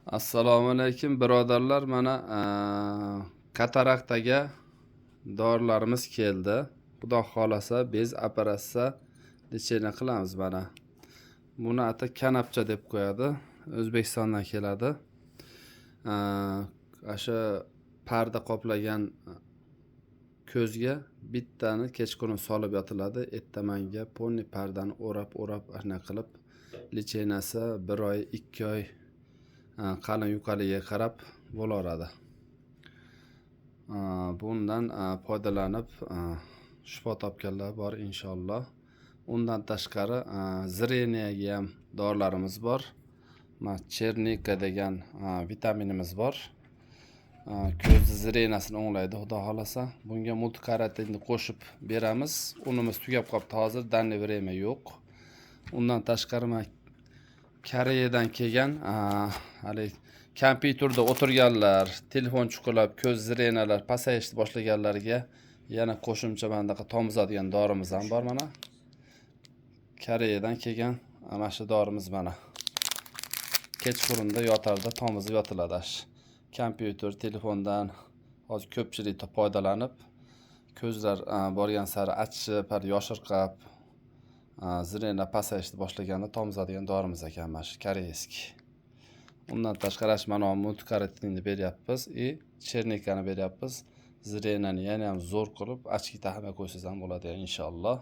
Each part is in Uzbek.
Assalomu alaykum, birodarlar. Mana kataraktaga dorilarimiz keldi. Xudo xohlasa, без operatsiya лечение qilamiz mana. Buni ati kanapcha deb qo'yadi. O'zbekistondan keladi. O'sha parda qoplagan ko'zga bittani kechqurun solib yotiladi. Ertamanga полный pardani o'rab-o'rab anaqa qilib, лечения si 1 oy, 2 oy qalin yuqaligiga qarab bo'laveradi. Bundan foydalanib shifo topganlar bor inshaalloh. Undan tashqari зрения ga ham dorilarimiz bor. Mana черника degan vitaminimiz bor. Ko'zni зрения sini o'nglaydi, xudo xohlasa. Bunga multikarotinni qo'shib beramiz. Unimiz tugab qolibdi hozir, данный время yo'q. Undan tashqari mana Koreyadan kelgan haligi kompyuterda o'tirganlar, telefon chuqurlab ko'z зрения lar pasayishni boshlaganlarga yana qo'shimcha mana bunaqa tomizadigan dorimiz ham bor mana. Koreyadan kelgan mana shu dorimiz mana. Kechqurunda yotarda tomizib yotiladi shu. Kompyuter, telefondan hozir ko'pchilik foydalanib, ko'zlar borgan sari achishib, hali yoshirqab, зрение pasayishni boshlaganda tomizadigan dorimiz ekan mana shu корейский. Undan tashqari mana bu multikarotinni beryapmiz и черника ni beryapmiz. Зрения ni yana ham zo'r qilib, очки taqmay qo'ysangiz ham bo'ladi inshaalloh.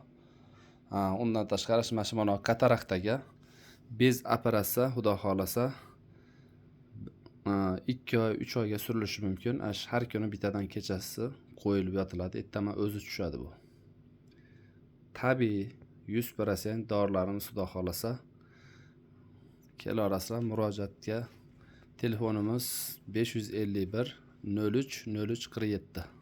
Undan tashqari mana shu mana kataraktaga без operatsiya, xudo xohlasa, 2 oy, 3 oyga surilishi mumkin. Har kuni bittadan kechasi qo'yilib yotiladi. Ertaman o'zi tushadi bu. Tabiiy 100% dorilarimiz, xudo xohlasa. Kelaverasizlar murojaatga. Telefonimiz 551 03 03 47.